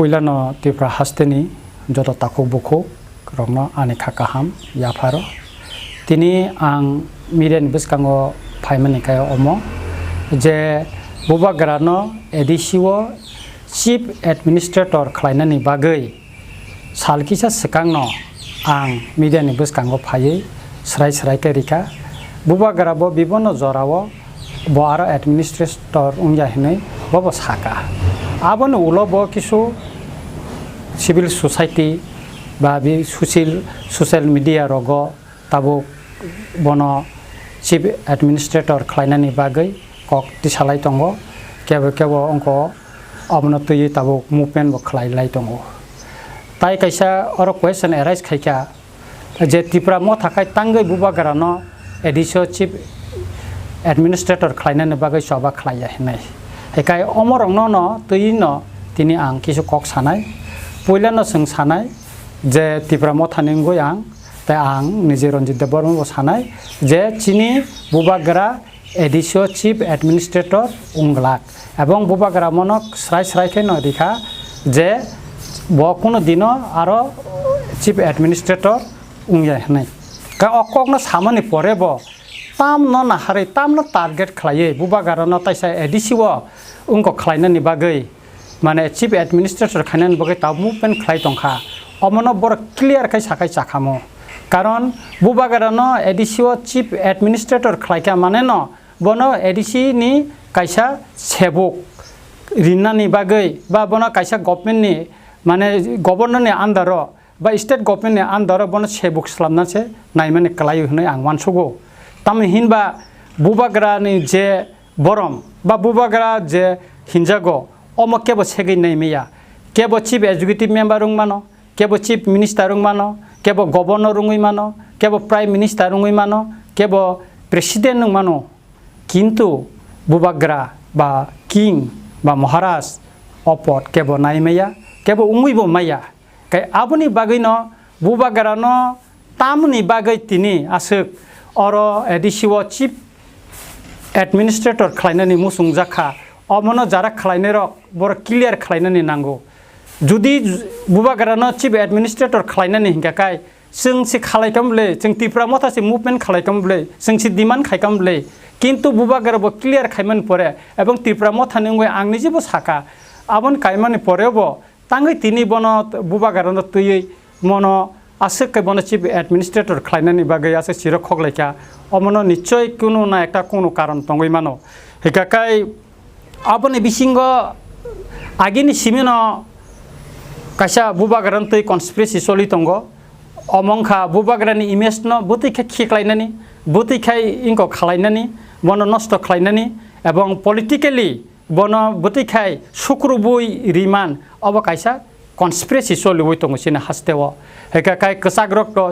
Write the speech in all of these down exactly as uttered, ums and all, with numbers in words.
Puilano Tripura hasteni joto takhuk bukhuk rokno ani kha kaham yapharo. Tini ang media ni bwskango phaimani khe omo je Bubagrano A D C o Chief Administrator khlainani bagwi sal kisa swkangno ang media ni bwskango phaiwi swrai swrai khe rikha. Bubagra bo bibono jorao bo aro administrator wngya hinwi bobo saka. Aboni ulo bo kisu civil society ba bi social, social media rogo tabuk bono chief administrator khlainani bagwi kok tisalai tongo. Kebo kebo wngkho abono twiwi tabuk movement bo khlai lai tongo. Tai kaisa oro question arise khaikha, je Tipra motha khai tangwi Bubagrano A D C o chief administrator khlainani bagwi choba khlaiya hinwi. Hikai omorokno no twiwi no tini ang kisu kok sanai. Puilano chwng sanai je Tipra mothani wngwi ang, tei ang nije Ranjit Debbarma bo sanai je chini Bubagra A D C o chief administrator wng glak, ebong Bubagra mono srai srai khe no rikha je bo kuno dino aro chief administrator wngya hinwi. Ka o kokno samani pore bo tamno naharwi, tamno target khlaiwi Bubagrano taisa A D C o wngkok khlainani bagwi, mane chief administrator khainani bagwi tabuk movement khlai tongkha. Omono borok clear khai sakhai chakhamo. Karon Bubagrano A D C o chief administrator khlaikha mane no bono A D C ni kaisa sebuk rinani bagwi ba bono kaisa government ni, mane governor ni under o ba state government ni under o bono sebuk swlamna se naimani kwlaio hinwi ang uansugo. Tamo hinba Bubagra ni je borom ba Bubagra je hinjago, omo kebo segwi naimaya, kebo chief executive member wng mano, kebo chief minister wng mano, kebo governor wngwi mano, kebo prime minister wngwi mano, kebo president wng mano. Kintu Bubagra ba king ba Maharaj opot kebo nai maya, kebo wngwi bo maya. Kai aboni bagwino Bubagrano tamoni bagwi tini aswk oro A D C o chief administrator khlainani muchungjak kha. Omono jara khlainairok borok clear khlainani nango. Judi Bubagrano chief administrator khlainani hinkha kai, chwng se khalai tong bwle, chwng Tipra motha se movement khalai tong bwle, chwng se demand khai tong bwle. Kintu Bubagra bo clear khaimani pore, ebong Tipra mothani wngwi ang niji bo saka, aboni kaimani pore bo tangwi tini bono Bubagrano twiwi mono aswk khe bono chief administrator khlainani bagwi aswk siro khoklaikha, omono nichoi kunu na ekta kunu karon tongwi mano. Hika kai aboni bisingo agini simino kaisa Bubagrano twi conspiracy choli tongo. Omo wngkha Bubagrani image no bwtwi khe khiklainani, bwtwi khai ingko khalainani, bono nosto khlainani, ebong politically bono bwtwi khai sukrubui riman, obo kaisa conspiracy choliwi tongo chini hasteo. Hika kai kwchakrok to,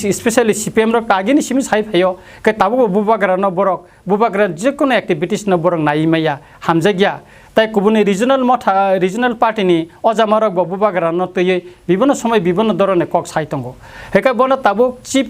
especially C P M rok to agini simi sai phaio, khe tabukbo Bubagrano borok, Bubagra jekono activities no borok nai maya, hamjakya. Tai kubuni regional motha, regional party ni ojamarok bo Bubagrano twiwi bibono somoi bibono dorone kok sai tongo. Hika bono tabuk chief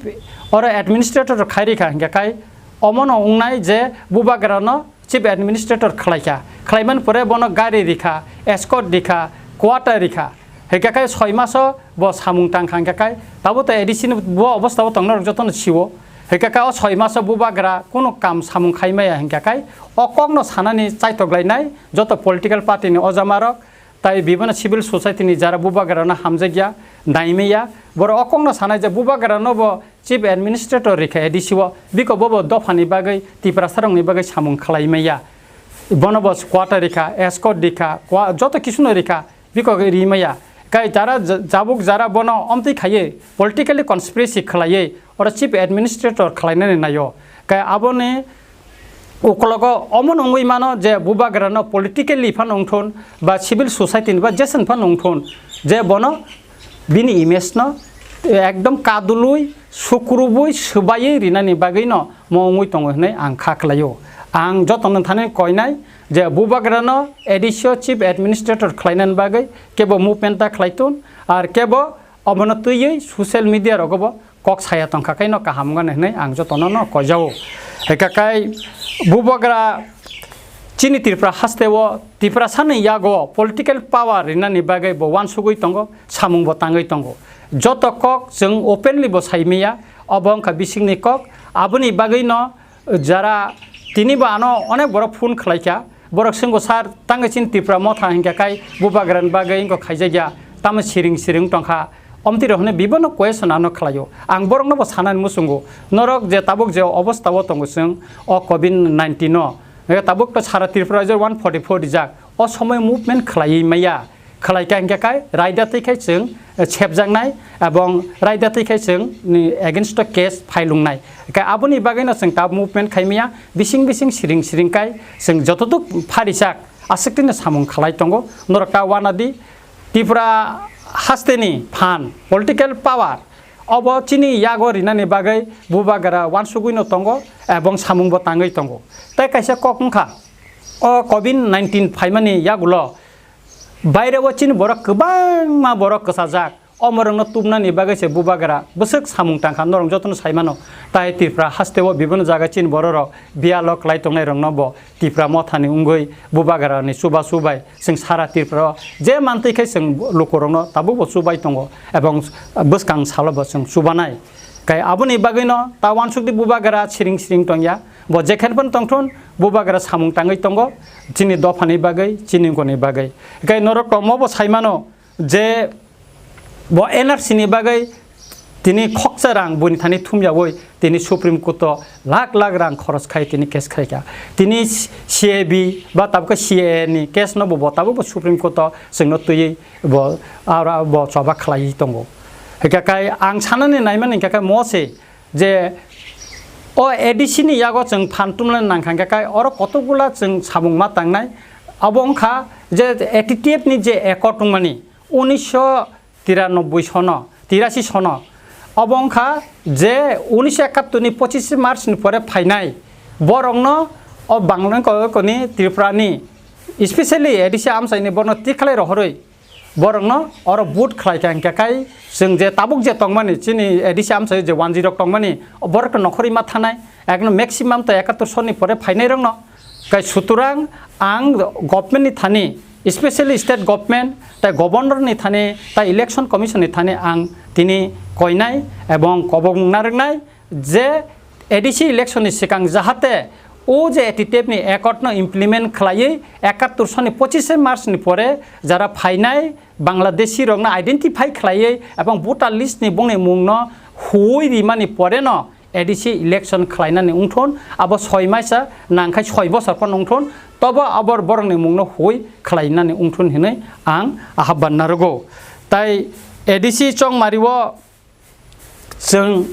oro administrator khai rikha hingka kai omono wngnai je Bubagrano chief administrator khlaikha, khlaimani pore bono gari rikha, escort rikha, quarter rikha. Hingka khe soi maso bo samung tangkha hingka khe tabo to A D C ni bo obostha o tongnai rok jotono sio. Hingka khe o soi maso Bubagra kunu kam samung khai maya hingka khe o kokno sanani chaitok lainai joto political party ni ojamarok, tai bibano civil society ni jara Bubagrano hamjakya, naimaya. Borok o kokno sanai je Bubagrano bo chief administrator rikha A D C o, biko bobo dophani bagwi, Tiprasarokni bagwi samung khlai maya. Bono bo quarter rikha, escort rikha, kwa-, joto kisuno rikha, biko ri maya. Kai jara ja-, jabuk jara bono omtwi khaiwi, politically conspiracy khlaiwi, oro chief administrator khlainani naio. Kai aboni ukologo omo nungwi mano je Bubagrano politically phano wngthun ba civil society ni ba jeswng phano wngthun je bono bini image no ekdom kadulwi, sukrubwi, swbaiwi rinani bagwi no mo wngwi tongo hinwi ang kha khlaio. Ang jotono thani koinai je Bubagrano A D C o chief administrator khlainani bagwi kebo movement ta khlaitun, ar kebo obono twiwi social media rogo bo kok saya tongkha khe no kaham wngani hinwi ang jotono no koijao. Hika kai Bubagra chini Tripura haste o Tiprasa ni yago political power rinani bagwi bo uansugwi tongo, samung bo tangwi tongo. Joto kok chwng openly bo sai maya, obo wngkha bisingni kok. Aboni bagwino jara tini bo ano onek borok phone khlaikha, borok swngo, "Sir, tangwi chini Tipra Motha hinkha kai bubagrani bagwi wngkha khaijakya, tamo siring siring tongkha?" Omtwi rok hwnwi bibono question ano khlaio. Ang borokno bo sanani muchungo, norok je tabuk je obostha o tongo chwng o covid nineteen no, tabuk to sara Tripura rajyo one forty four rijak, o somoi movement khlaiwi maya. Khlai kha hinkhe kai raida twi khai chwng, eh, sepjaknai, ebong raida twi khai chwng ni against o case file wngnai. Kai aboni bagwino chwng ta movement khai maya, bising bising siring siring kai chwng jototuk pharijak aswk twi no samung khlai tongo. Norok ta uanadi, Tripura hasteni phan, political power, obo chini yago rinani bagwi bubagra uansugwi no tongo ebong samung bo tangwi tongo. Tai kaisa kok wngkha, o covid nineteen phaimani yagulo baire o chini borok kwbangma borok kwchajak. Omorokno tubnani bagwi se bubagra bwswk samung tangkha, norok jotono sai mano. Tai Tripura haste o bibino jaga chini bororok biyalo kwlai tongnai rokno bo Tipra Mothani wngwi bubagrani chubachu bai chwng sara Tripura o je mantwi khai chwng lukurokno tabukbo chubai tongo, ebong bwskang salo bo chwng chubanai. Kai aboni bagwino ta uansukdi bubagra siring siring tongya, bo jekhen phano tongthun, bubagra samung tangwi tongo chini dophani bagwi, chini wngkoni bagwi. Kai norok tongmo bo sai mano je bo N R C ni bagwi tini khoksa rang buini thani thumyawi tini Supreme Court o lakh lakh rang khoros khai tini case khaikha. Tini C A B ba tabukhe C A A ni case no bo, bo tabukbo Supreme Court o chwngno twiwi bo aro bo choba khlaiwi tongo. Hwnkhe kai ang sanani naimani hwnkhe kai mo se je o A D C ni yago chwng phan tumlai nangkha, hwnkhe kai oro kotokgula chwng samung ma tangnai. Abo wngkha je A T T F ni je accord wngmani, unisho tiranoboi sono, tirasi sono. Obo wngkha je unisho ekattor ni pochishe March ni pore phainai borokno o Bangla koni Tripura ni, especially A D C amchaini borokno tikhalai rohorwi borokno oro vote khlai kha, hwnkhe kai chwng je tabuk je tongmani chini A D C amchaio je wanjwi rok tongmani, o borokno nokhorwi ma thanai, ekno maximum to ekattor sonni pore phainai rokno. Kai sutorang ang government ni thani, especially state government, tai governor ni thani, tai election commission ni thani ang tini koinai ebong kobong narwknai je A D C election ni swkang jahate o je A T T F ni accord no implement khlaiwi ekattor sonni pochishe March ni pore jara phainai Bangladeshi rokno identify khlaiwi ebong voter list ni bongni mungno huwi rimani pore no A D C election khlainani wngthun, abo soi maisa nangkhai soi bosor phano wngthun, tobo abo borokni mungno huwi khlainani wngthun hinwi ang ahapban narwgo. Tai A D C chongmario chwng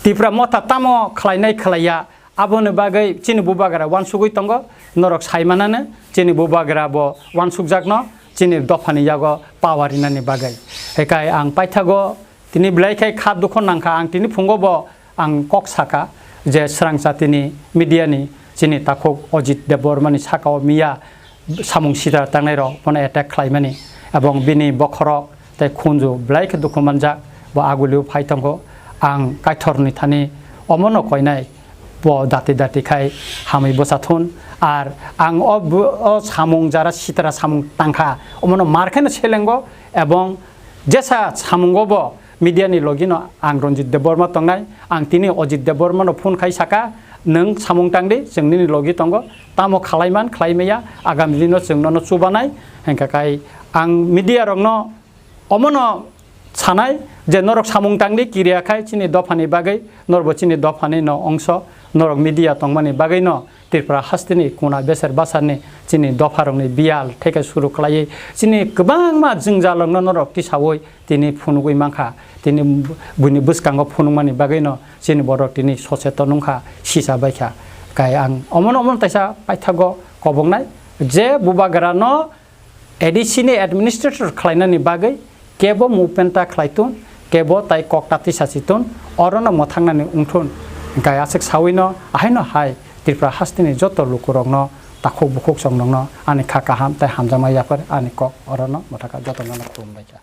Tipra Motha tamo khlainai khlaiya, aboni bagwi chini bubagra uansugwi tongo, norok sai manano chini bubagra bo uansukjakno chini dophani yago power rinani bagwi. Hekai ang paithago tini belai khe kha dukho nangkha, ang tini phungo bo ang kok saka je swrang chatini media ni chini takhuk Ajit Debbarma ni sakao miya samung sitra tangnai rok bono attack khlaimani, ebong bini bokhorok tei khunju belai khe dukhu manjak, bo agulio phai tongo. Ang Kaitor ni thani omono koinai, bo dati dati khai hamwi bwsa thun, ar ang o bo-, o samung jara sitra samung tangkha, omono mar khe no selengo, ebong jesa samungo bo media ni logi no ang Ranjit Debbarma tongnai, ang tini Ajit Debbarma no phone khai saka, "Nwng samung tang di, chwng nini logi tongo, tamo khalai man, khlai maya, agami dino chwng nono chubanai," hwnkha kai ang media rok no omono sanai je norok samung tang di, kiriya khai chini dophani bagwi, norbo chini dophani no ongso, norok media tongmani bagwi no Tripura hasteni kuna beser basarni chini dopharokni biyal theke suru khlaiwi chini kwbangma jwngjalrokno norok tisaui tini phunugwi mankha. Tini buini bwskango phunukmani bagwino chini borok tini soseton wngkha, sisa baikha. Kai ang omono omono taisa paithago koboknai je bubagrano A D C ni administrator khlainani bagwi kebo movement ta khlai tun, kebo tai kok ta tisa si tun, orono mwthangnani wngthun. Hwnkhe aswk sawino ahaino hai Tripura hasteni joto lukurokno, takhuk bukhuk chongrokno ani kha kaham tei hamjakma yapharwi ani kok orono mwthakha, jotono khulumbaikha.